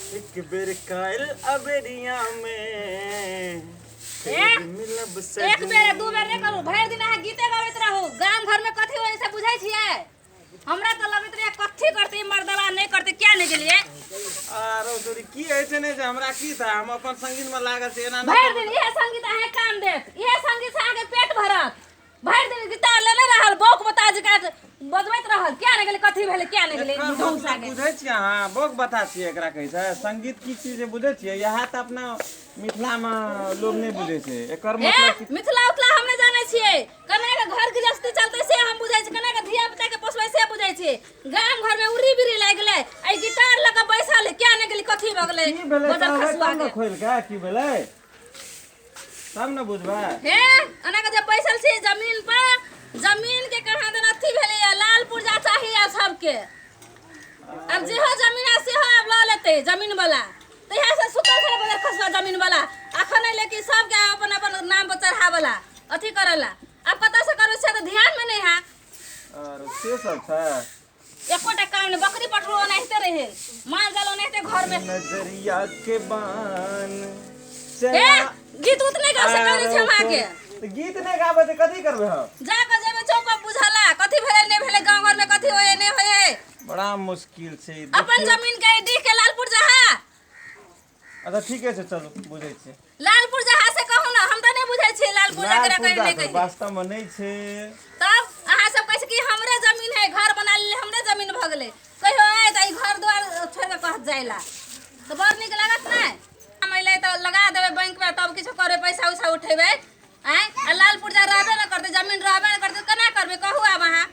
एक बेर कायल अबेरिया में ए, मिलब एक बेर दू बेर नहि करू, भरि दिन अहाँ गीते गाबैत रहू। गाम घर में कथी होइ से बुझै छियै? हमरा तऽ लगैत रहै कथी करतै मर्दबा, नहि करतै। किया नहि गेलियै? आरो तोरी की होइ छै ने जे हमरा की था, हम अपन संगीत में लागल छी, एना भरि दिन इहे संगीत अहाँके काम देत, इहे संगीत से अहाँके पेट भरत। भरि दिन गिटार लेने रहल, बौक बता जकाँ बजबैत रहल। किया नहि गेलै? कथी भेलै? किया नहि गेलै? एकर ढौसा मतलब के बुझै छियै अहाँ? बौक बता छियै एकरा कहै छै। संगीत की चीज बुझै छियै? इएह तऽ अपना मिथिलामे लोग नहि बुझै छै एकर ए मतलब कि। मिथिला उथिला हम नहि जानै छियै। केना के घर गृहस्थी चलतै से हम बुझै छियै, केना के धिया पुता के पोसबै से बुझै छियै। गाम घर में उड़ी बिड़ी लागि गेलै, एहि गिटार लऽ कऽ बैसल है। किया नहि गेली? कथी भऽ गेलै? की भेलै? बजर कहबै खसुआ तब ने के खोलि कऽ की भेलै तब ने बुझबै। हे, एना के जे बैसल छी जमीन पर, जमीन के कहाँ दन अथी भेलैया, लाल पुर्जा चाही आब सबके। आब जेहो जमीन है सेहो आब लऽ लेतै जमीन वाला। तहिया से सुतल छलै बजर खसुआ जमीन वाला, अखन एलै कि सबके अपन अपन नाम पर चढ़ावला अथी करला। आब कतऽ से करबै से तऽ ध्यान में नहीं है। आर से सब छै। एकोटा काम नहीं, बकरी पटरू ओनाहिते रहे, माल जाल ओनाहिते घर में। नजरिया के बान ए चला। गीत उत नहीं गा सकै छै हम अहाँके। तऽ गीत नहि गाबै तऽ कथी करबै हम? जा कऽ जेबै चौक पर बुझला कथी भेलै नहि भेलै, गाँव घर में कथी होय नहि होय। बड़ा मुश्किल छै। अपन देखियौ। जमीन के डीह के लालपुर जहा। अच्छा, ठीके छै, चलू, बुझै छियै। लालपुर जहा से कहू ने, हम तऽ नहि बुझै छियै लालपुर जकरा लाल कही पुर्जा नहि तऽ कही। वास्तवमे नहि छै। तब अहाँ सब कहै छी कि हमरे जमीन है, घर बना लेले, हमरे जमीन भऽ गेलै। कहियो आय तऽ ई घर द्वार छोड़ि कऽ कहत जाय ला तऽ बड़ नीक लागत नहि? हम अयलै तऽ लगा देबै बैंक में, तब किछो करबै, पैसा उसा उठेबै। आँय, आ लाल पुर्जा रहबे नहि करतै, जमीन रहबे नहि करतै, केना करबै? कहू आब अहाँ।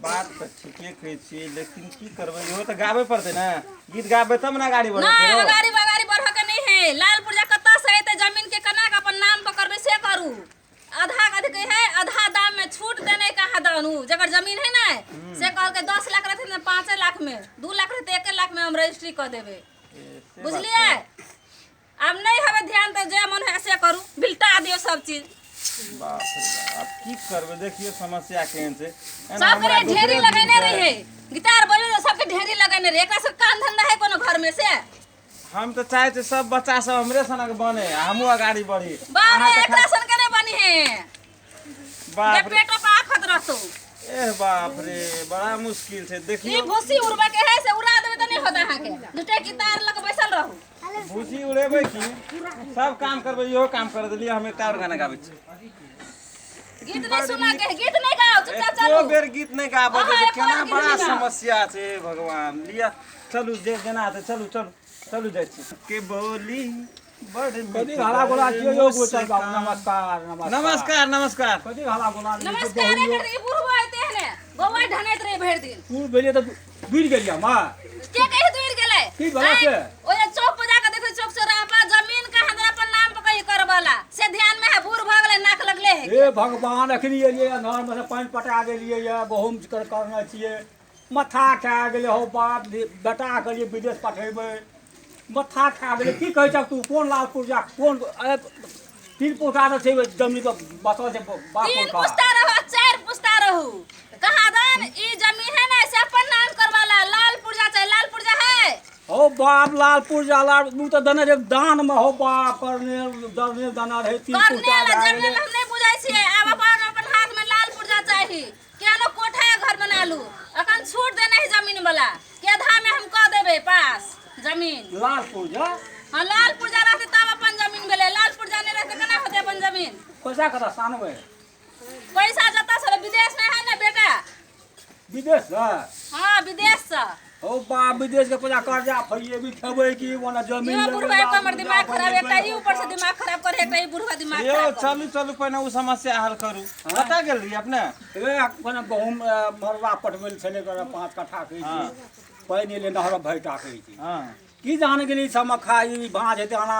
बात तऽ ठीके कहै छियै, लेकिन की करबै? इहो तऽ गाबै पड़तै ने। गीत गाबै तब ने गाड़ी बढ़त। नहि फेरो। अगाड़ी बगाड़ी बढ़ऽ के नहि है। लाल पुर्जा कतऽ से एतै? जमीन के केना के अपन नाम पर करबै से करू। आधा कथी कहै है, आधा दाम में छूट देने कहाँ दन। उ जकर जमीन है ने से कहलकै 10 लाख रहतै ने 5 लाख में, 2 लाख रहतै 1 लाख में हम रजिस्ट्री कऽ देबै। ए, से बात बुझलियै? छै। आब नहि हवे ध्यान तऽ जे मन है से करू, बिलटा दियौ सब चीज। बाप रे बाप, आब की करबै? देखियौ समस्या केहन छै। एना सबके हमरा ढेरी दोसरे लगेने दिन रहे, गिटार बजबै सबके ढेरी लगेने रहे। एकरा सब काम धंधा है कोनो घर में से? हम तऽ चाहै छियै सब बच्चा सब हमरे सनक बने आ हमहूँ अगाड़ी बढ़ी। बाप अहाँ रे, तऽ एकरा सन के नहि बनी है जे बाप रे, पेटो पर आफत रहतौ। एह बाप रे, बड़ा मुश्किल छै। ई देखियौ, भूसी उड़बै के है से उड़ा देबै तऽ नहि होत अहाँके। दूटा गिटार लऽ कऽ बैसल रहू। भूसी उड़ेबै की, सब काम करबै, इहो काम कर देलियै। हम एकटा आओर गाना गाबै छी। गीत नहीं सुना के है, गीत नहीं गाओ, चुपचाप एको चलू। बेर गीत नहि गाबऽ अहाँ देबै एको केना? बेर गीत बड़ा नहि गाउ। समस्या छै भगवान। लिअ, चलू, जे जेना हेतै। चलू चलू चलू, जाइ छी के बोली बड़ कथी हला गोला छियै यौ गोचर बाबू? नमस्कार, नमस्कार। नमस्कार, नमस्कार। कथी हला गोला? नमस्कार कर ई बुढ़बो एते हने बौआ ढनैत रहे भरि दिन। तू भेलियै तऽ दूर गेलियै हम। के कहि दूर गेलै? की भेलै से? ओ जे चौक पर जाके देखै, चौक चौराहा पर जमीन कहाँ दर अपन नाम पर कहीं करबला से ध्यान में है। बूढ़ भऽ गेलै, नाक लगले है। हे भगवान, अखनी एलियै, नहर में से पानि पटा देलियै यऽ, गहूम करने छियै, माथा खा गेलै हौ। बाप बेटा के लिए विदेश पठेबै, माथा खा गेलै। की कहै छह तू? कोन लाल पुर्जा? कोन ए, तीन पुस्ता तऽ छै जमीन पर बसल छै बाप तीन पुरखा। पुस्ता रहो, चारि पुस्ता रहू, कहाँ दन ई जमीन है ने से अपन नाम करवाला लाल पुर्जा चाहे। लाल पुर्जा है? हौ बाप, लाल पुर्जा लाल उ तऽ देने रहै दान में हौ बाप, करनेल जरनेल देने रहै तीन करने पुस्ता वाला भए जमीन गेलै। हम नहीं बुझै छियै। आब अपन अपन हाथ में लाल पुर्जा चाही। केहनो कोठा या घर बना लू, अखन छूट देने है जमीन वाला के आधा में हम कऽ देबै पास जमीन। लाल पुर्जा? हाँ, लाल पुर्जा रहतै तब अपन जमीन भेलै। लाल पुर्जा नहीं रहतै केना होतै अपन जमीन? पैसा कतऽ सानबै? पैसा जतऽ से विदेश में है ने बेटा। विदेश से? हाँ, विदेश से। हौ बाप, विदेश के पैसा कर्जा फैलेबी, खेबै की ओना जमीन इहो लेबै, बुढ़वा एक लाल हमर पुर्जा दिमाग खराब, एकटा बनेबै। ई ऊपर से दिमाग खराब करे, एकटा ई बुढ़वा दिमाग यौ खराब करे। चलू चलू, पहिने ओ समस्या हल करू। कतऽ गेल रही अपने? ए, कोनो गहूम मरुआ पटबै लए छलै कर, 5 कट्ठा कहै छी, पानि एलै नहर भरि टा कहै छी। की जान गेली सब खा ई भाँज हेतै आना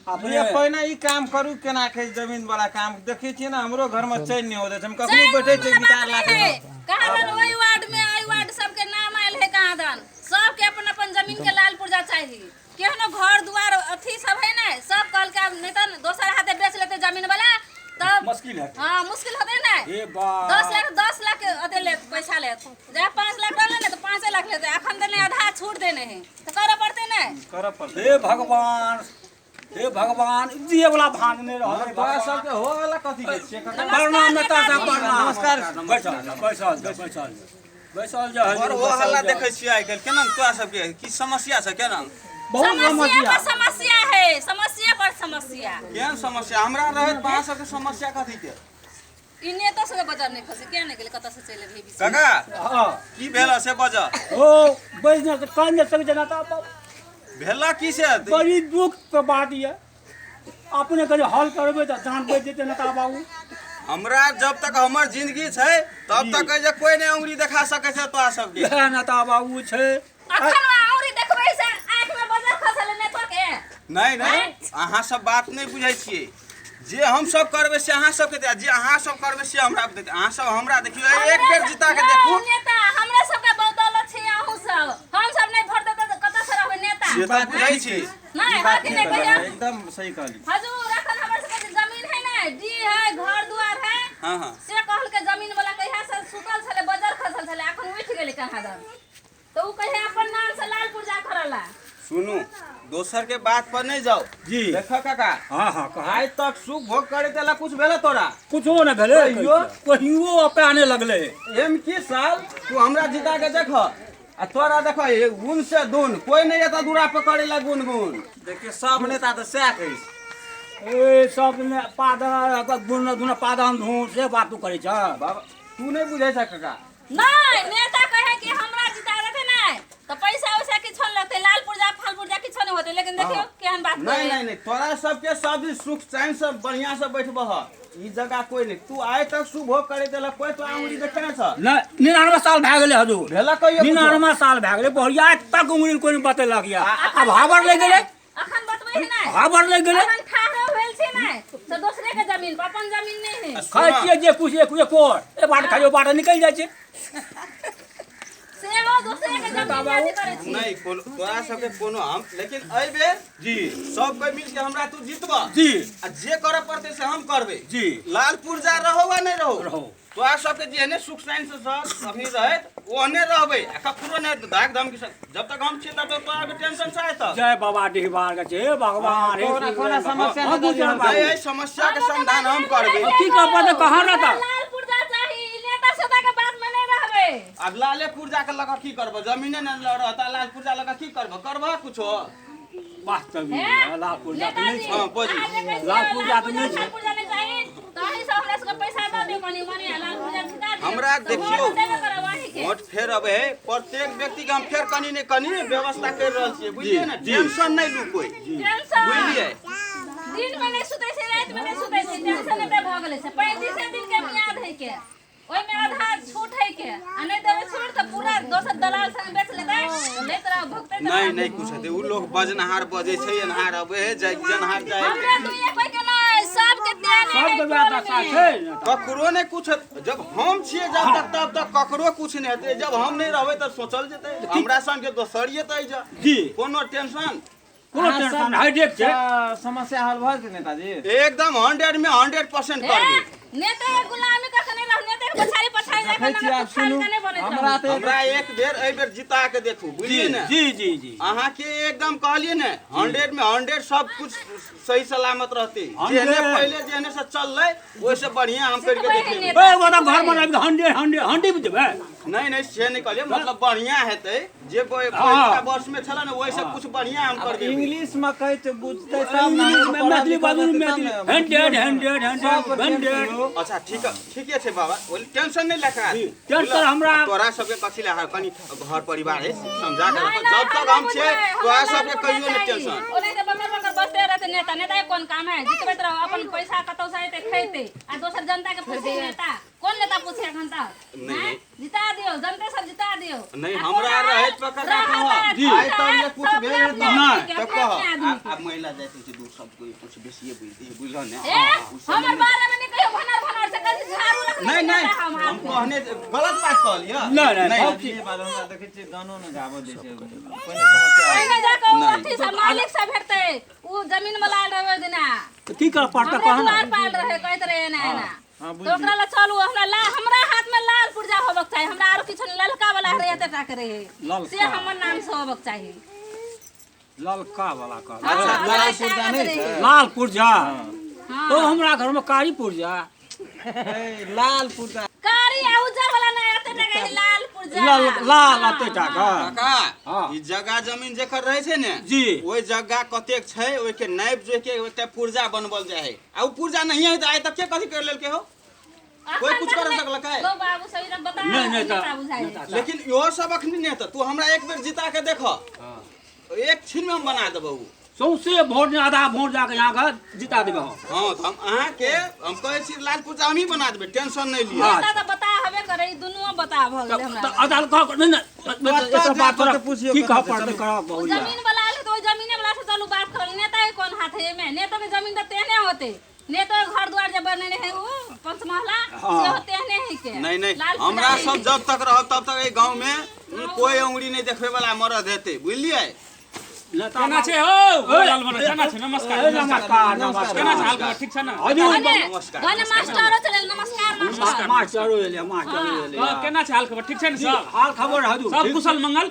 अपने। लिअ, पहिने ई काम करू। केना के जमीन वाला काम देखै छियै ने, हमरो घर में चैन नहि होते। हम कखनो चैन बैठे छियै वाला गिटार बात ला नहीं के। है। कहाँ दन ओहि वार्ड में एहि वार्ड सबके नाम आयल है। कहाँ दन सबके अपन अपन जमीन के लाल पुर्जा चाही। केहनो घर दुआर अथी सब है ने, सब कहलकै आब नहीं तऽ दोसर हाथे बेच लेते जमीन वाला तब मुश्किल हेतै। हाँ, मुश्किल होते ने। हे बाप, 10 लाख, 10 लाख अथी लेत, पैसा लेत। जब 5 लाख रहले ने तऽ 5 लाख लेते। अखन देने आधा छूट देने है तऽ करऽ पड़ते पड़तै ने। करऽ पड़तै। हे भगवान, हे भगवान, दिए वाला भाग नहि रहल। तोरा सबके हो वाला कथी के छियै काका? प्रणाम नेता साहब, प्रणाम। नमस्कार। बैसल जा, बैसल जा, बैसल जा, बैसल जा। और ओ हल्ला देखै छियै आइ काल्हि केना तोरा सबके की समस्या छै केना? बहुत समस्या समस्या पर समस्या है, समस्या पर समस्या। केहन समस्या हमरा रहैत अहाँ सबके समस्या कथी के? ई नेता सबके बजर नहि खसे, किया नहि गेलै, कतऽ से चलि एबै बीच? काका हँ की भेल से बज। ओ बैस नहि कहि नहि सकै छै नेता बाबू। भेला की से? बड़ी दुख के बात यऽ, अपने कनि हल करबै तऽ जान बचि जेतै नेता बाबू। हमरा जब तक हमर जिंदगी छै तब तक जे कोई नहि उंगली देखा सकै छै तोरा सबके। इएह नेता बाबू छै। अखन औरी देखबै से आँखि में बजर खसल नेता के। नहि नहि, अहाँ सब बात नहि बुझै छियै। जे हम सब करबै से अहाँ सबके देत, जे अहाँ सब करबै से हमरा देत। अहाँ सब हमरा देखियौ एक बेर जिता के देखू। नेता हमरा सबके बहुत दौलत छै, अहूँ सब हम सब नहि भोट देतै तऽ कतऽ से रहबै नेता? से तऽ बुझै छी। नहि हँ कि नहि कहियौ? एकदम सही कहली हजूर। अखन हमर सबके जे जमीन है ने, डीह है, घर दुआर है, हाँ हाँ, से कहलकै जमीन वाला कहिया से सुतल छलै, बजर खसल छलै, अखन उठि गेलै कहाँ दन, तऽ ओ कहे अपन नाम से लाल पुर्जा करला। सुनू, दोसर के बात पर नहीं जाओ जी। देख काका, हाँ हाँ, कहा। आइ तक सुख भोग करे देला कुछ भेला तोरा? कुछो नहि भेलै। कहियो? कहियो अपना नहि लगलै। एम की साल तू हमरा जिता के देख आ तोरा देख गुण से दून कोई नहीं एता दूरा पकड़े ला गुण गुण। देखियौ सब नेता तऽ सएह कहै छै। ए सब ने पादन गुण दुन पादन धू से बात तू करै छ। बाबा तू नहीं बुझै छ काका। नहीं नेता कहे कि हमरा जिता देते नहीं तो पैसा वैसा किछो नहीं लगते, लाल पुर्जा फाल पुर्जा किछो नहीं होते, लेकिन देखियो केहन बात नहीं करे। नहीं नहीं, तोरा सबके सब दिन सुख चैन से बढ़िया से बैठबह, ई जगह कोई नहीं। तू आइ तक सुख भोग करे देला कोई तो आंगुरी देखे ना छ? नहि, 99 साल भए गेलै हजूर। भेला कहियो कुछो? 99 साल भए गेलै बहुरिया, आइ तक उंगली कोई नहि बतेलक यऽ। आब हाबर लागि गेलै। अखन बतबै है नहीं, हाबर लागि गेलै। अखन ठाढ़ो भेल छै नहीं तो दोसरे के जमीन पर, अपन जमीन नहीं है। खाइ छियै जे कुछ एक एक और ए बाट खाइयो बाट निकलि जाइ छै। सेहो दोसरे के जमीन पर करै छी। नहीं कोनो तोरा सबके कोनो हम, लेकिन एहि बेर जी सब कोई मिल के हमरा तू जीतबह जी आ जे करे पड़तै से हम करबै जी। लाल पुर्जा रहो वा नहीं रहो, रहो। तोरा सबके जेहने सुख चैन से सब अभी रहत ओहने रहबै आ ककरो नहि धाक धमकी सब। जब तक हम छियै तब तक तोरा के टेंशन छै तक। जय बाबा डिहबार के छै, हे भगवान, हे कोना कोना समस्या हाँ, नेताजी दू चार हम नहीं, एहि समस्या के समाधान हम करबै। की करबै तऽ कहाँ रहता? लाल पुर्जा चाही, ई नेता सदा के बात में नहीं रहबै। आब लाले पुर्जा के लऽ कऽ की करबह? जमीने नहि रहता, लाल पुर्जा लऽ कऽ की करबह? करबह कुछो? वास्तविक हे? लाल पुर्जा तऽ नहि नेताजी, छै। हाँ, बोली। अहाँ जे कहै छियै, लाल पुर्जा तऽ नहि लाल छै। पुर्जा नहि चाही, तऽ अहीं सब हमरा सबके पैसा दऽ दियौ कनि मनि आ लाल पुर्जा छिटा दियौ। हमरा तऽ देखियौ, वोट देबे करब अहींके। वोट फेर अबै है, प्रत्येक व्यक्ति के हम फेर कनि ने कनि व्यवस्था करि रहल छियै, बुझलियै ने? टेंशन नहि लू कोई, टेंशन बुझलियै? दिन में नहीं सुतै छै, राति में नहीं सुतै छै, टेंशन एते भऽ गेलै छै। 35 दिन के मियाद है के, ओहिमे आधा छूट है के, आ नहि देबै छूट तऽ पूरा दोसर दलाल संग बेच लेतै, नहि तऽ भुगतै तऽ। नहीं नहीं, कुछ हेतै? उ लोग बजनहार बजै छै, एनहार अबै है जाइ जनहार जाइ। हमरा दुइये कोई के नहि, सबके तेने है सबके वएह टोल दशा में। छै नेता। ककरो नहि कुछ हेतै। जब हम छियै जब तक तब तक ककरो कुछ नहि हेतै। जब हम नहि रहबै तऽ सोचल जेतै हमरा संगे दोसरिये तऽ जा। जी। कोनो टेंशन, कोनो टेंशन हाईटेक छै। समस्या हल भऽ जेतै नेताजी? एकदम 100 में 100% हे, करबै। नेता के गुलामी कऽ के नहि रहू, नेता के पछाड़ी पछाड़ी जा देखै कऽ छियै आब, नमक छानि सुनू कऽ नहि बनैत हमरा रहू। तऽ हमरा एक बेर एहि बेर जिता के देखू, बुझलियै ने? जी जी जी। अहाँके एकदम कहलियै ने, 100 में 100 सब कुछ सही सलामत रहतै। 100। जेहने पहिले जेहने से चललै ओहिसे बढ़िया हम करके सिखबै है देखेबै। नेता, ए ओकरा घर में आबि कऽ हंड्रेड हंड्रेड हंडी देबै। नहीं नहीं, से नहीं कहलियै, मतलब बढ़िया हेतै जे हाँ। पहिलका वर्ष में छलै ने ओहिसे कुछ बढ़िया हम आब कर देबै। इंग्लिश में कहै छै बुझतै तब ने। इंग्लिश में मैथिली बाजू, तब ने। Maithili hundred hundred hundred hundred. अच्छा ठीक है, ठीके छै बाबा, ओहि टेंशन नहीं लेके जी, टेंशन हमरा- तोरा सबके कथी ले कनि घर परिवार है समझा के नहि, रखो। नहि, जब तक हमरा हम छियै बुझबै, तोरा हमरा सबके लाल कहियो पुर्जा नहि चाही। टेंशन। ओनाहिते बकर बकर बजते रहतै नेता, नेता के कोन काम है? जितबैत रहो अपन पैसा कतौ से एतै खैतै आ दोसर जनता के पूछै नेता, कोन नेता पूछे एखन तक? नहीं, हैं? नहीं। जिता दियौ, जनते सब जिता दियौ। नहीं, आ हमरा कोना रहैत पकड़ रहत, राखू। जी। आइ तक जे कुछ सब भेल अपने हेतौ आदमी के, तऽ अपने कह। अपने आदमी के। आब महिला जाइत छै दू शब्द कोई कुछ बेसिए बुझि दे, बुझल ने? ए, हमर बारे में नहीं कहियो भनर भनर से, कहीं झाड़ू रखने नहीं छै नहीं, नेता हम हम हाथ में। कहने गलत बात कहलियै। नहीं, नहीं, नहीं। सब ई बात हमरा देखै छियै गानो ने गाबऽ दै छै, कोनो समस्या पहिने जाके उ नहीं। अथी सब मालिक से भेटतै, उ जमीन वाला आयल रहे ओहि दिना। तऽ की कर पड़तै हमरे कह ने। दुआर पर आयल रहे, कहैत रहे एना एना। हाँ, तऽ ओकरा लए चलू, हमरा ला हमरा हाथ में लाल पुर्जा होबक चाही, हमरा आरो किछो नहि, ललका वाला रहे एते टा के रहे ललका। से हमर नाम से होबक चाही। ललका वाला कहल। हाँ, लाल कागज पुर्जा नहि रहै। छै? लाल पुर्जा। हाँ। ओ हमरा घर में कारी पुर्जा। ए, लाल पुर्जा। कारी आ उज्जर वाला नहि, एते टा के लाल पुर्जा। लाल लाल एते टा के। काका, हाँ। ई जगह जमीन जेकर रहै छै ने जी। ओहि जगह कतेक छै ओहि के नापि जोखि के एकटा पुर्जा बनबल जाइ है, आ उ पुर्जा नहीं है तऽ आइ तक के कथी कर लेलकै हो? कोई अखन कुछ तक कर नहि- सकलकै? गौ बाबू सब ई सब बता नहि, नहि तऽ- नेता बुझाइ नेता। लेकिन इहो सब अखनी नहि हेतै, तू हमरा एक बेर जिता के देख, एक क्षण में हम बना देबौ उ। सौंसे वोट ने आधा वोट जाके यहाँ के जिता देबै हम। हाँ, तऽ हम अहाँके हम कहै छी लाल पुर्जा हमही बना देबै, टेंशन नहि लिअ। हाँ। नेता तऽ बता हबे करे, ई दुनू बता भऽ गेलै हमरा। तऽ अदालत कह नहि नहि, कतऽ एकर बात जा तोरा कतऽ पुछियौ, की कतऽ कहऽ से पड़तै चलू। करऽ ओ बहुरिया। जमीन वाला आयल तऽ ओहि जमीने वाला से चलू बात करल, नेता के कोन हाथ है एमे? नेता के जमीन तऽ तेहने होते, नेता के घर द्वार जे बनेने है उ पंचमहला सेहो तेहने है के। नहीं नहीं, लाल पुर्जा हमरा है सब के। जब तक रहब तब तक एहि गाँव में ई कोई अंगुरी नहीं देखबे वाला मरद हेतै, बुझलियै? नेता केना छै हौ बोलल बना, केना छै? नमस्कार। ए, नमस्कार नमस्कार। केना छै हाल खबर, ठीक छै ने? हजूर। भने नमस्कार। भने मास्टरो चलल, नमस्कार मास्टर। मास्टरो एलै, मास्टरो एलै। हँ, केना छै हाल खबर, ठीक छै ने सब? हाल खबर हजूर सब ठीक। कुशल मंगल?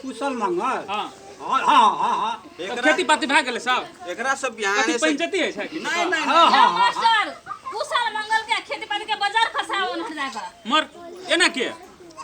कुशल मंगल। हँ। हाँ हाँ हाँ हाँ। तऽ एकरा खेती पाती भए गेलै सब? एकरा सब बिहान कथी से पंचायती होइ छै की? नहीं नहीं। हाँ हाँ। यौ मास्टर, कुशल मंगल के खेती पाती के बाजार खसाओ हर जाकर। मर एना के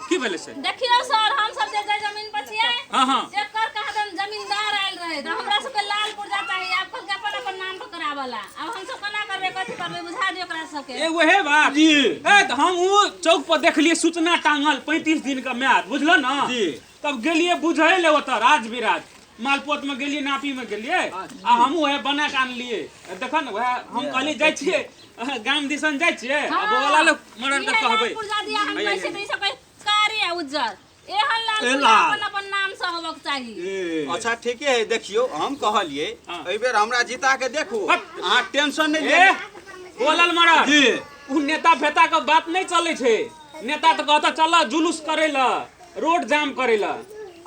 की भेलै से? देखियौ सर, हम सब जे जे जमीन पर छियै हाँ हाँ से कर कहा दन जमींदार आयल रहे तऽ हमरा सबके लाल पुर्जा चाही। आब कहलकै अपन अपन नाम पर करावला, आब हम सब केना करबै, कथी करबै, बुझा दियौ ओकरा सबके। ए वहे बात जी। ए तऽ हम उ चौक पर देखलियै सूचना टांगल, 35 दिन के म्याद, बुझल ने? जी। तब गेलियै बुझै ले ओतऽ राज बिराज मालपोत में गेलियै, नापी में गेलियै, आ हमहूँ वएह बना के आनलियै। देख ने, वएह हम कहलियै जाइ छियै गाम दिसन जाइ छियै आ बौआ लोग मरल के इहे लाल कहबै। पुर्जा दिया हम हैया, कहै छियै तऽ ई सब कहै कारी आ उज्जर, एहन लाल ए पुर्जा लाल। अपन अपन नाम से होबक चाही। ए अच्छा ठीके है, देखियौ हम कहलियै हाँ। एहि बेर हमरा जिता के देखू, हट। अहाँ टेंशन नहीं ए लिअ। बोलल मरल जी। उ नेता फेता के बात नहीं चलै छै। नेता तऽ कहता चल जुलूस करै लए, रोड जाम करै लए,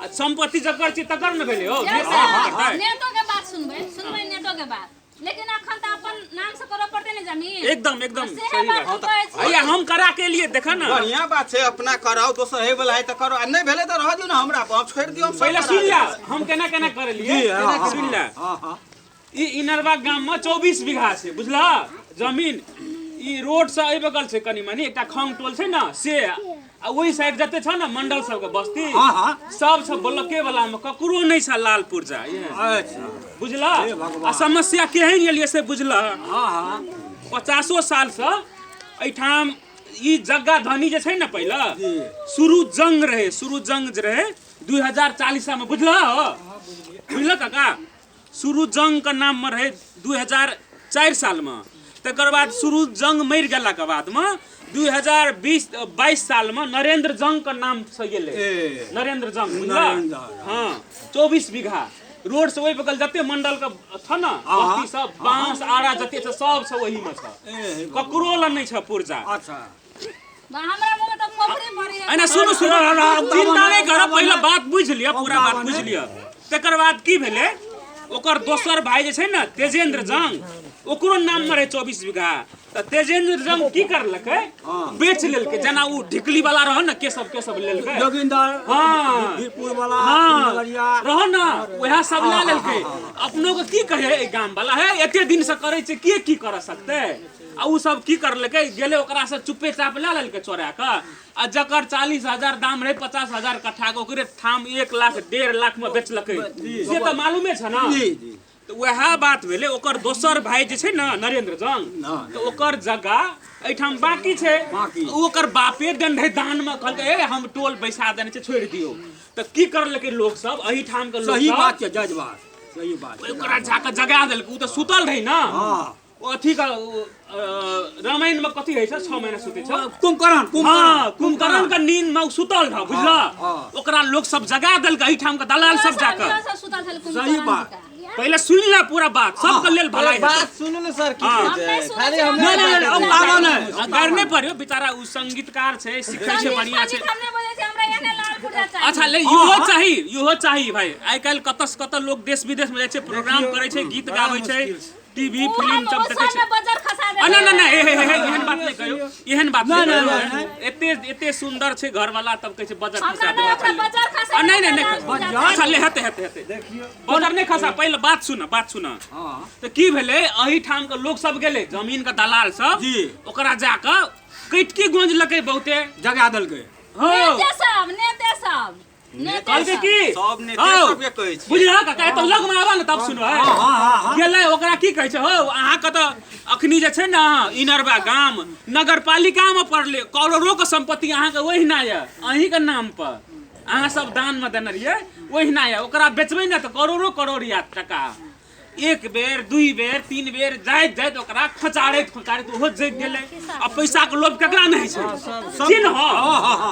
आ संपत्ति जकर छी तकर ने भेलै हो। यौ नेता सर, की करतै? नेतो के बात सुनबै, सुनबै नेतो के बात, लेकिन अखन तऽ अपन नाम से करऽ पड़तै ने जमीन। एकदम एकदम सेहे सही बात बात। हम कहै छी। भैया हम करा के लिए देख ना। बढ़िया बात छै, अपना कराउ, दोसर हे वाला है तऽ करो, आ नहि भेलै तऽ रह दियौ ने हमरा पर, हम छोड़ि दियौ, हम सब पहिले करा सुन ले देबै। हम केना केना करेलिए। जी, हाँ, हाँ, सुन ले। हाँ हाँ। ई इनरवा गाम में 24 बीघा छै, बुझलह जमीन। ई रोड से एहि बगल छै कनी मनी एकटा खंग टोल छै ने से, आ ओहि साइड जते छ ने मंडल सबके बस्ती हाँ हाँ सब सब ब्लॉके वाला में ककरो नहीं छ लाल पुर्जा। अच्छा। बुझलह? हे भगवान। आ समस्या केहन एलियै से बुझलह? हाँ हाँ। 50 साल से एहिठाम ई जग्गा धनी जे छै ने पहिले जी। शुरू जंग रहे, शुरू जंग जे रहे 2040 में, बुझलह? बुझलह काका? शुरू जंग के नाम में रहे 2004 साल में, तकर बाद शुरू जंग मरि गेला के बाद में 2020-22 साल में नरेंद्र जंग के नाम से गेलै। ए। नरेंद्र जंग, बुझलह? नरेंद्र। हाँ, 24 बीघा रोड से ओहि बगल जते मंडल के छ ने बस्ती सब, बांस आरा जते छ सब छ ओही में छ, ए ककरो लग नहीं छ पुर्जा। अच्छा। हमरा मुँह में तऽ मोफरी पड़ी है। एना सुनू सुनू, चिंता नहीं करब, पहिले बात बुझि लिअ, पूरा बात बुझि लिअ। तकर बाद की भेलै, ओकर दोसर भाई जे छै ने तेजेंद्र जंग, ओकरो नाम में रहे 24 बीघा। तऽ तेजेंद्र जंग की करलकै, बेच लेलकै। जेना उ ढिकली वाला रह ने, केशव केशव लेलकै जोगिंदर। हाँ। वीरपुर वाला। हाँ। नगरिया रह ना, वएह सब लए लेलकै। अपनो के की कहे एहि गाम वाला है, एते दिन से करै छै, के की कर सकतै? आ उ सब की करलकै, गेलै ओकरा से चुपे चाप लए लेलकै चोरा कऽ, आ जकर 40,000 दाम रहे 50,000 कट्ठा के, ओकरे ठाम 1 लाख 1.5 लाख में बेचलकै, से तऽ मालूमे छ ना। जी जी। तऽ वएह बात भेलै। ओकर दोसर भाई जे छै ने नरेंद्र जंग, हाँ। तऽ ओकर जगह एहिठाम बाकी छै। बाकी। ओ ओकर बापे देन रहै दान में, कहलकै ए हम टोल बैसा देने छै, छोड़ि दियौ। तऽ की करलकै लोक सब एहिठाम के लोक सही सब बात छै, जज बात सही बात छै। ओकरा जाके जगा देलकै। उ तऽ सुतल रहै ना। हाँ। ओ अथी का रामायण में कथी होइ छै, 6 महीना सुतै छै कुंभकर्ण। कुंभकर्ण। हाँ, कुंभकर्ण के नींद में उ सुतल रह, बुझलह? हाँ। ओकरा लोक सब जगा देलकै एहिठाम के दलाल सब जाके। इहो सब सुतल छल सही कुंभकर्ण बात। जकाँ। पहिले सुन ले पूरा बात, सबके लेल भलाई हेतै। बात सुनू ने सर, की हाँ। कहै हम छै? नहि सुनै खाली छियै, हम हम नहीं नहीं नहीं, अब आबो नहीं। करने पर यौ बेचारा उ संगीतकार छै, सिखै छै, संगीत बढ़िया छै। संगीत हम नहि बजै छी, हमरा एहने लाल पुर्जा चाही। अच्छा ले, इहो चाही, इहो चाही भाई। आइ काल्हि कतऽ से कतऽ लोक देश विदेश में जाइ छै, प्रोग्राम करै छै, गीत बड़ा गाबै छै। मुश्किल छै। टीवी ओ फिल्म हम सब ओ देखै सबमे छै। बजर खसा आ, ना ना देबै। ना, हे हे हे हे, एहन बात नहि कहियौ, एहन बात नहि, नहि नहि, कहियौ। एते एते सुन्दर छै घरवाला, तब कहै छै बजर हमरा खसा नहि, देबै। ओकरा बजर खसा आ, नहि नहि देबै, नहि, बजर। अच्छा ले, हेतै हेतै हेतै, देखियौ। बजर नहि खसा, पहिले बात सुन, बात सुन। हँ। तऽ की भेलै, एहिठाम के लोक सब गेलै, जमीन के दलाल सब जी। ओकरा जाकऽ कटकी गोंजलकै बहुते। जगा देलकै। हँ। नेते सब, नेते सब, नेते कहलकै सब। की सब नेते हौ, सबके कहै छियै। बुझलह काका, एतऽ लगमे आबऽ ने तब सुनबै। हँ हँ हँ। गेलै, ओकरा की कहै छै हौ, अहाँके तऽ अखनी जे छै ने इनरबा गाम नगरपालिकामे पड़लै, करोड़ोके सम्पत्ति अहाँके ओहिना यऽ, अहीँके नाम पर अहाँ सब दानमे देने रहियै, ओहिना यऽ, ओकरा बेचबै ने तऽ करोड़ो करोड़ आयत टका। एक बेर, दुई बेर, तीन बेर जाइत जाइत ओकरा खोचारैत खोचारैत ओहो जगि गेलै। आ पैसाके लोभ केकरा नहि छै? चिन्ह,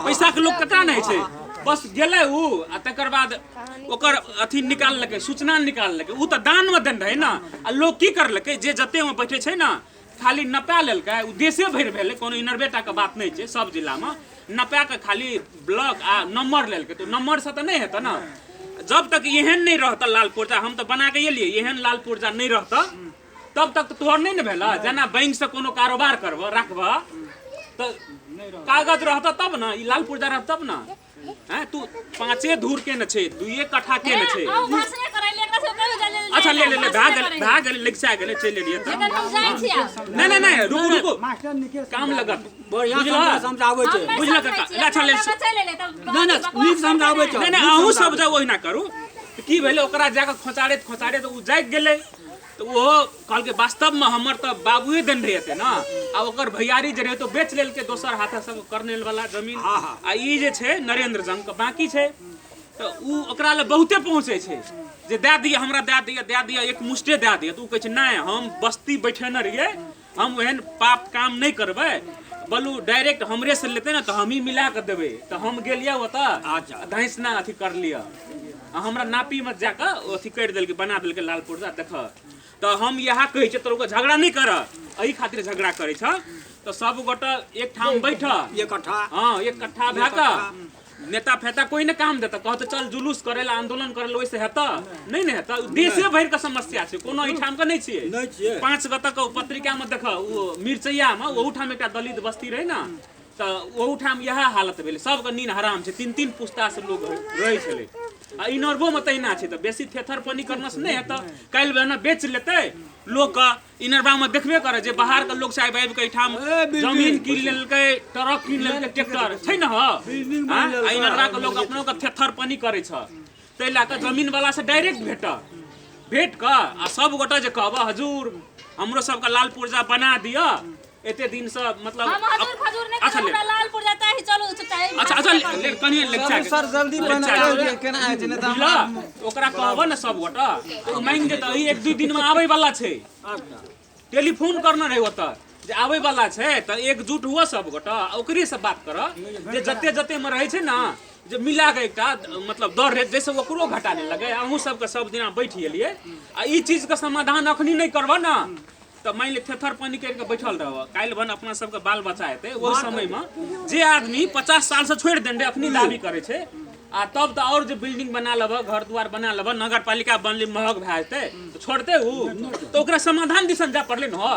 पैसाके लोभ केकरा नहि छै? बस गेलै उ, आ तकर बाद ओकर अथी निकाललकै, सूचना निकाललकै। उ तऽ दानमे देने रहै ने, आ लोक की करलकै, जे जतेमे बैठै छै ने खाली नपा लेलकै। उ देशे भरि भेलै, कोनो इनरबे टाके बात नहि छै, सब जिलामे नपा कऽ खाली ब्लॉक आ नम्बर लेलकै। तऽ नम्बरसँ तऽ नहि हेतै ने। जब तक एहन नहि रहतऽ लाल पुर्जा, हम तऽ बना कऽ एलियै, एहन लाल पुर्जा नहि रहतऽ तब तक तऽ तोहर नहि ने भेलऽ। जेना बैंकसँ कोनो कारोबार करबऽ राखबऽ तऽ कागज रहतऽ तब ने, ई लाल पुर्जा रहत तब ने। हैं, तू पाँचे धूर के ने छै, दुइये कट्ठा के ने छै। अहूँ भाषणे करै ले, एकरा सब कहियो जा ले। अच्छा ले ले ले, भए गेलै, भाषणे भए गेलै, लगिचा गेलै, चलि एलियै तऽ। एखन हम जाइ छी आब। नहि नहि नहि, रुकू रुकू, मास्टर निकेश काम लगत। बढ़िआँ बुझलह? समझाबै छै। हम नहि बुझलक समझै काका? छी, अच्छा, ले। अपना चलि एलै तब नहि, नहि, बकवास नीक समझाबै छै। नहि नहि, अहूँ सब जाउ, ओहिना करू। तऽ की भेलै, ओकरा जाकऽ खोचारैत खोचारैत ओ जागि गेलै। तऽ ओहो कहलकै वास्तवमे हमर तऽ बाबुए देने रहै एते ने, आ ओकर भैयारी जे रहै तऽ बेच लेलकै दोसर हाथे सब करनेल वाला जमीन। हँ, हँ। आ ई जे छै नरेंद्र जंगके बाँकी छै, तऽ ओ ओकरा लए बहुते पहुँचै छै जे दए दिअ हमरा, दए दिअ, दए दिअ, एक मुष्टे दए दिअ। तऽ ओ कहै छै नहि, हम बस्ती बैठेने रहियै, हम ओहन पाप काम नहि करबै, बलू डायरेक्ट हमरे से लेतै ने तऽ हमही मिला कऽ देबै। तऽ हम गेलियै ओतऽ। अच्छा। धैसना अथी कर लिअ, आ हमरा नापीमे जाकऽ अथी करि देलकै, बना देलकै लाल पुर्जा। देख तऽ हम इएह कहै छियै तोरा, झगड़ा नहि कर, एहि खातिर झगड़ा करै छह तऽ सब गोटा एकठाम बैठ। इकट्ठा। हँ, इकट्ठा भए कऽ नेता फेता कोई ने काम देता, कहते चल जुलूस करे ला, आंदोलन करे ला, ओहिसे हेतऽ नहि ने हेतऽ। देशे भरि के समस्या छै, कोनो एहिठाम के नहि छियै। नहि छियै। 5 गतक ओ पत्रिका मे देख, ओ मिरचैया मे ओहूठाम एकटा दलित बस्ती रहै ने, तऽ ओहूठाम इएह हालत भेलै, सबके नींद हराम छै, 3-3 पुस्ता से लोग रहै छलै। आ इनरबो मे तहिना छै। तऽ बेसी थेथर पानी करना से नहि हेतऽ, काल्हि भेने बेच लेतै लोक के। इनरबा मे देखबे करे जे बाहर के लोग साहेब आबि के एहिठाम ए, बिल्डिंग। जमीन कीन लेलकै, ट्रक कीन लेलकै, ट्रैक्टर छै ने हौ। बिल्डिंग आँ? बनि लेलकै। आ इनरबा के लोक अपनो के थेथर पानी करै छ, ताहि लए कऽ जमीन वाला से डायरेक्ट भेट भेट कऽ आ सब गोटा जे कहबऽ हजूर हमरो सबके लाल पुर्जा बना दिअ, एते दिन से मतलब। हम हजूर खजूर नहि अच्छा करब, ले। हमरा लाल पुर्जा चाही, चलू चुपचाप। अच्छा अच्छा, ले, कनि लेक्चर। चलू सर, जल्दी बना दिअ, केना होइ छै, नहि तऽ बुझलह? ओकरा कहबऽ ने सब गोटा तऽ ओ मांगि देतऽ। एहि 1-2 दिन मे आबै वाला छै, टेलीफोन करने रहै ओतऽ जे आबै वाला छै, तऽ एकजुट हुअ सब गोटा, आ ओकरे से बात करऽ जे जते जते मे रहै छै ने, जे मिला कऽ एकटा मतलब दर रेट, जाहिसँ ओकरो घाटा नहि लगै, अहूँ सबके सब दिना बैठ गेलियै। आ ई चीजके समाधान अखनी नहि करबऽ ने तऽ मानि ले थेथर पानी करि कऽ बैठल रहबऽ, काल्हि भन अपना सबके बाल बच्चा हेतै, ओहि समयमे जे आदमी 50 सालसँ छोड़ि देने रहै अखनी दाबी करै छै। आ तब तऽ आओर जे बिल्डिंग बना लेबऽ, घर दुआर बना लेबऽ, नगर पालिका बनलै, महग भए जेतै तऽ छोड़तै उ? तऽ ओकरा समाधान दिसन जाय पड़लै ने हौ।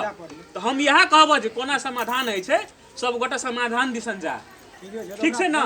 तऽ हम इएह कहबऽ जे कोना समाधान होइ छै, सब गोटा समाधान दिसन जा, ठीक छै ने?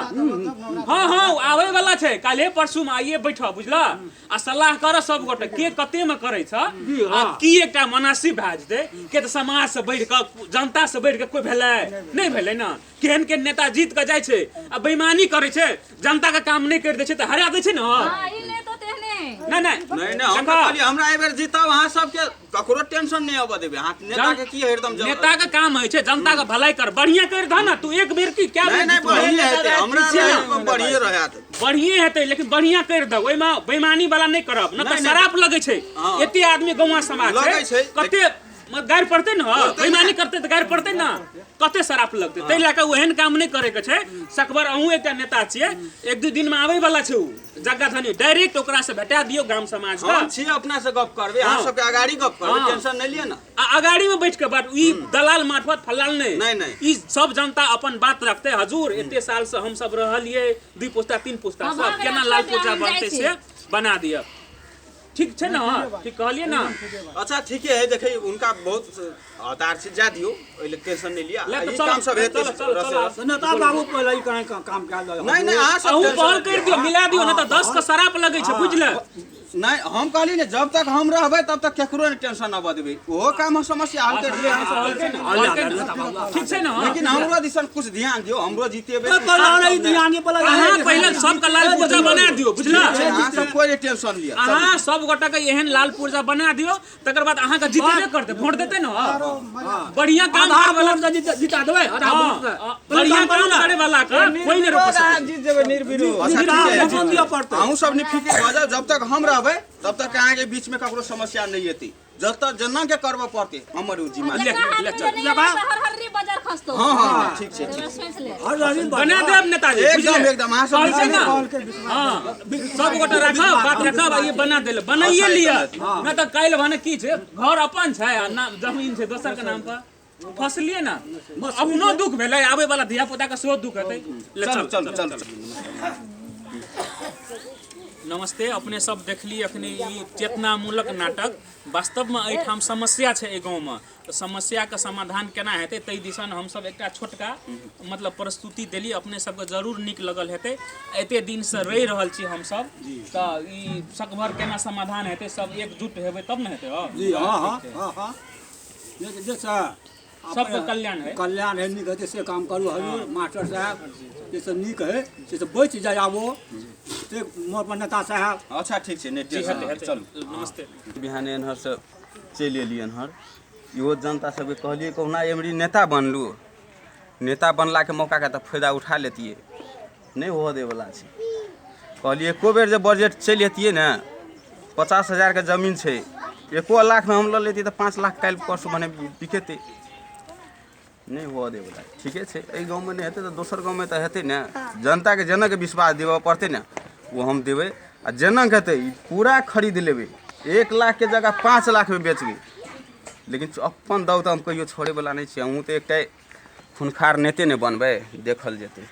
हँ हँ, आबै वाला छै काल्हे परसू मे, आइए बैठऽ बुझलऽ, आ सलाह कर सब गोटे के कते मे करै छ आ की एकटा मुनासिब भए जेतै। के तऽ समाज से बढ़ि कऽ, जनता से बढ़ि कऽ कोइ भेलै नहि, भेलै ने। केहन केहन नेता जीत कऽ जाइ छै आ बेईमानी करै छै, जनता के काम नहि करि दै छै तऽ हरा दै छै ने। हँ, ई नहि तो तेहने। नहि नहि। नहि नहि, हम देखऽ। तऽ कहलियै हमरा एहि बेर जीताब, अहाँ सबके ककरो टेंशन नहि अबऽ देबै। अहाँ नेता के की हरदम नेता के काम होइ छै जनता के भलाई कर, बढ़िया कर दह ने तू, एक बेर की क्या नहि बेर नहि, जीतबह? बढ़िए हेतै, हमरा छी ने? रहैत बढ़िए रहत। बढ़िए हेतै, लेकिन बढ़िया कर दह, ओहिमे बेईमानी वाला नहि करब न तऽ नहि, नहि। शराब लगै छै। हँ। एते आदमी गौवा समाज लगै छै, छै। कते गारि पड़तै ने, पड़तै बेईमानी ने। करतै तऽ गारि पड़तै ने, कते शराप लगतै। ताहि लए कऽ ओहन काम नहि करैके छै। सकबर अहूँ एकटा नेता छियै, 1-2 दिन मे आबै वाला छै उ जग्गा धनी, डायरेक्ट ओकरा से भेटा दियौ गाम समाज हम के। छी अपना से गप करबै, अहाँ हँ। सबके अगाड़ी गप करबै। हँ। टेंशन नहि लिअ ने। आ अगाड़ी में बैठ के बात, ई दलाल मार्फत फलाल नहि। नहि, नहि। ई सब जनता अपन बात रखते, हजूर एते साल से हम सब रहलियै, 2 पुस्ता 3 पुस्ता हँ, सब भऽ गेलै, केना लाल छोड़ि दिअ, पुर्जा हम जाइ बनतै छी। से बना दिअ। ठीक छै ने? ठीक कहलियै ने? अच्छा ठीके है, देखै हुनका बहुत हतार छै, जा दियौ, ओहि लेल टेंशन नहि लिअ। ले तऽ ई चल, काम सब हेतै। चल, चल, चल। तऽ नेता बाबू पहिले ई कहीं काम कए दे। नहि नहि, अहाँ सब अहूँ टेंशन पहल नहि करि दियौ, मिला दियौ, नहि तऽ 10 के शराप लगै छै, बुझले? नहि, हम कहली ने जब तक हम रहबै तब तक केकरो नहि टेंशन आबऽ देबै। ओहो काम हम समस्या हल करि देबै, अहाँ सब टेंशन नहि। ठीक छै ने? लेकिन हमरो दिसन कुछ ध्यान दियौ, हमरो जितेबै। अहाँ पहिले सबके लाल पुर्जा बना दियौ, बुझला? अहाँ सब कोइ नहि टेंशन लिअ। अहाँ सब गोटा के एहन लाल पुर्जा बना दियौ, तकर बाद अहाँके जितेबे करतै, वोट देतै ने। बढ़िया काम करे वाला जिता देबै आधा वोट से। बढ़िया काम करे वाला के कोई नहि रोक अहाँ जीत जेबै निर्विरोध। अच्छा, ठीक है, वोट दिअ पड़तै। अहूँ सब निफिकिर भऽ जाउ, जब तक हम रहबै तब तक अहाँके बीच में ककरो समस्या नहि एतै। जतऽ जेना के करबऽ पड़तै हमर उ जिम्मा। ले, ले, चल। हर बाजार खसतो। हाँ हाँ, ठीक छै, ठीक। सोचि ले। हर रवि बना देब नेताजी। एकदम, बुझले? एकदम, अहाँ सब कहै छै ने? हाँ, सब गोटा राखब बात, राखब आ ई बना देले, बनाइए लिअ, नहि तऽ काल्हि भने की छै, घर अपन छै आ नाम जमीन छै दोसर के नाम पर, फसलिए ने, अपनो दुख भेलै, आबै वाला धिया पुता के सेहो दुख हेतै। ले चलू चल। चलू चलू। नमस्ते, अपने सब देखली अखनी ई चेतनामूलक नाटक। वास्तवमे एहिठाम समस्या छै एहि गाँवमे, तऽ समस्याके समाधान केना हेतै ताहि दिसन हमसब एकटा छोटका मतलब प्रस्तुति देली। अपने सबके जरूर नीक लगल हेतै। एते दिनसँ रहि रहल छी हमसब, तऽ ई सकभर केना समाधान हेतै, सब एकजुट हेबै तब ने हेतै। हँ जी हाँ हाँ हाँ हाँ, जे जे सबके कल्याण है, कल्याण है, नीक हेतै से काम करू। हजूर मास्टर साहब, जे सब नीक है से सब बचि जाय आबो से मोर नेता साहब। अच्छा ठीक छै, नहि जी टेंशन हेतै नहि, हेतै। चलू। नमस्ते। बिहाने एन्हरसँ चलि एलियै एन्हर, इहो जनता सबके कहलियै कहुना एमरी नेता बनलू, नेता बनलाके मौकाके तऽ फायदा उठा लेतियै, नहि होअ दैवला छै। कहलियै एको बेर जे बजट चलि अतियै ने, 50,000 के जमीन छै, 1 लाखमे हम लऽ लेतियै तऽ 5 लाख काल्हि परसू भने बिकेतै, नहि हुअ दैवला। ठीके छै, एहि गाँवमे नहि हेतै तऽ दोसर गाँवमे तऽ हेतै ने। जनताके जेनाके विश्वास देबऽ पड़तै ने, ओ हम देबै, आ जेनाके हेतै ई पूरा खरीद लेबै, 1 लाखके जगह 5 लाखमे बेचबै, लेकिन अपन दाव तऽ हम कहियो छोड़ैवला नहि छी। हमहूँ तऽ एकटा खुनखार नेते नहि बनबै, देखल जेतै।